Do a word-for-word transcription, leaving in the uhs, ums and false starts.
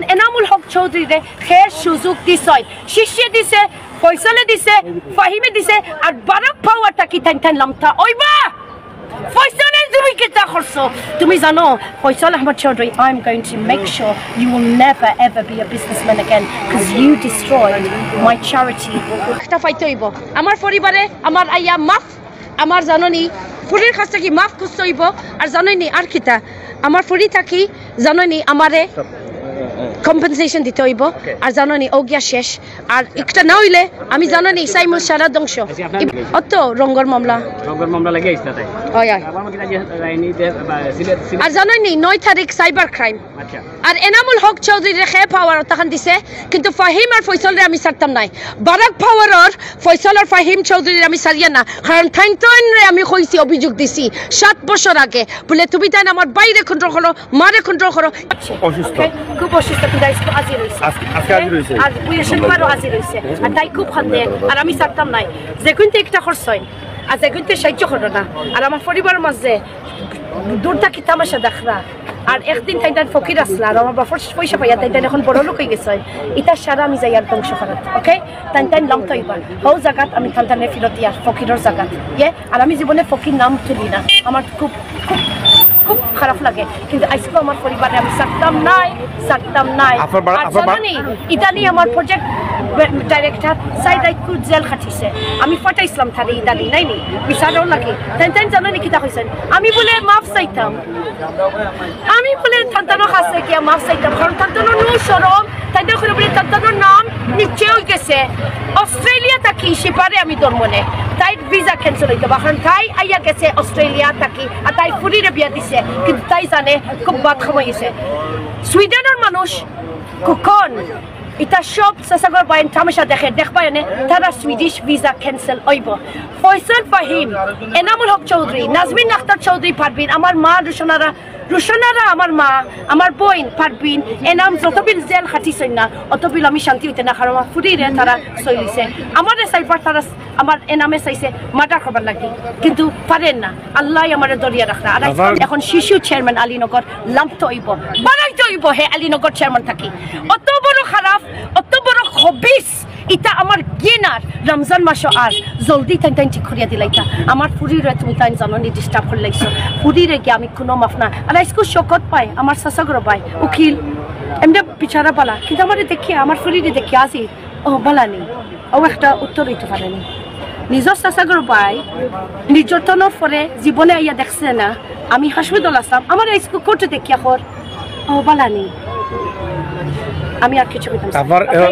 এনামুল হক চৌধুরীরে কে সুযোগ দিছইন? শিশিয়ে দিছে, ফয়সলে দিছে, ফাহিমে দিছে, আর বারাক পাওয়ার থাকি তাইন তাইন লামতা অইবা। ফয়সলে তুমি কিতা করছো? তুমি জানো, ফয়সল আহমদ Chowdhury, I am going to make sure you will never ever be a businessman again because you destroyed my charity. একটা পাইতে অইব। আমার পরিবারে আমার আইয়া মাফ, আমার জানো নি, ফুরির কাছ থাকি মাফ খুঁজতে অইব। আর জানো নি আর কিতা, আমার ফুরি থাকি জানো নি আমারে কম্পেনসেশন দিতে অইব। আর জানো নি, ও গিয়া শেষ। আর একটা না অইলে আমি জানো নি, সাইমুল সারা ধ্বংস। অত রঙর মামলা। রঙর মামলা লাগে আইসলা তাই? অয়, অয়। আমার মনে হয় যে, আহ, রাইনি দে-, বা সিলেট, সিলেট। আর জানো নি, নয় তারিখ সাইবার ক্রাইম। আচ্ছা। আর এনামুল হক চৌধুরীরে কে পাওয়ার অতখান দিছে, কিন্তু ফাহিম আর ফয়সলরে আমি ছাড়তাম নায়। বারাক পাওয়ারর ফয়সল আর ফাহিম চৌধুরীরে আমি ছাড়িয়া না, কারণ তাইন তাইনরে আমি কইছি, অভিযোগ দিছি সাত বছর আগে, বলে, "তুমি তাইন আমার বাইরে কন্ট্রোল করো, মারে কন্ট্রোল করো।" অসুস্থ। ওকে, খুব অসুস্থ, কিন্তু আজকে হাজির হইছে। আজকে, আজকে হাজির হইছে। আর ওই শনিবারও হাজির হইছে। আর তাই খুব কান্দে, আর আমি ছাড়তাম নায়। যে কিন্তু একটা খরচ হয়, আর যে কিন্তু সাহায্য করো না, আর আমার পরিবারের মাঝে দূর থাকি তামাশা দেখরা। আর একদিন তাইন তাইন ফকির আসলা, আর আমার বাপর পয়সা পাইয়া তাইন তাইন এখন বড় লোক হয়ে গেছে। ইটা সারা আমি যাই আর ধ্বংস করাত, ওকে? তাইন তাইন লামতা অইবা। হউ জাগাত আমি তাইন তাইন ফিরত ইয়ার ফকিরর জাগাত। ইয়ে, আর আমি জীবনে ফকির নাম তুলি না। আমার খুব, খুব, খুব খারাপ লাগে। কিন্তু আজকে আমার পরিবারে আমি ছাড়তাম নায়, ছাড়তাম নায়। আপনার বাড়া-, আর আপনার বাড়া- জানো নি, ইদানি আমার প্রজেক্ট ডাইরেক্টর সাইদ আইকুর জেল খাটিছে। আমি ফটাইছিলাম তারে ইদানি, নাই নি? বিচারও লাগে। তাইন তাইন জানো নি কিতা কইছেন? আমি বলে মাফ চাইতাম। আমি বলে তান্তানোর কাছে গিয়া মাফ চাইতাম, কারণ তান্তানোর নু শরম, তান্তানোর করে বলে তান্তানোর নাম নিচে হয়ে গেছে। অস্ট্রেলিয়া থাকি সিপারে আমি ধরমনে, তাই ভিসা ক্যান্সেল হইতো বা, কারণ তাই আইয়া গেছে অস্ট্রেলিয়া থাকি, আর তাই ফুরিরে বিয়া দিছে, কিন্তু তাই জানে খুব বাদ সময় গেছে। সুইডেনের মানুষ কুকন, এটা সব চাচাগর বাইন তামাশা দেখে, দেখবা এনে, তারা সুইডিশ ভিসা ক্যান্সেল হইব। ফয়সল ফাহিম, এনামুল হক চৌধুরী, নাজমিন আখতার চৌধুরী পারবিন, আমার মা রুশনারা, রুশনারা আমার মা, আমার বইন পারবিন, এনাম যতবিল জেল খাটিছইন না, অতবিল আমি শান্তি হইতে না, কারণ আমার ফুরিরে তারা সইলিছে। আমারে সাইবার তারা আমার এনামে চাইছে মার্ডার করবার লাগি, কিন্তু পারেন না, আল্লাহ আমারে দরিয়া রাখরা। আর আজকে আবার এখন শিশু চেয়ারম্যান আলীনগর লামতে হইব, বানাইতে হইব হে আলীনগর চেয়ারম্যান থাকি। অত বড় খারাপ, অত বড় খবিস, ইটা আমার ঘিনার। রমজান মাসও আর জলদি তাইন তাইন ঠিক করিয়া দিলাইতা। আমার ফুরিরে তুমি তাইন জানো নি ডিস্টার্ব করে লাগছো, ফুরিরে গিয়া আমি কোনো মাফ না। আর আজকে শকত পাই আমার চাচাগর ভাই উকিল, এমনি বিচারা বালা, কিন্তু আমারে দেখিয়া, আমার ফুরিরে দেখিয়া আজি ও বালা নেই, ও একটা উত্তর হইতে পারেনি। নিজর চাচাগর ভাই নির্যাতনের পরে জীবনে আইয়া দেখছে না, আমি হাসমিদুল আসলাম, আমার এই কোর্টে দেখিয়া কর ও বালা নেই, আমি আর কিছু কইতাম না। আবার, okay?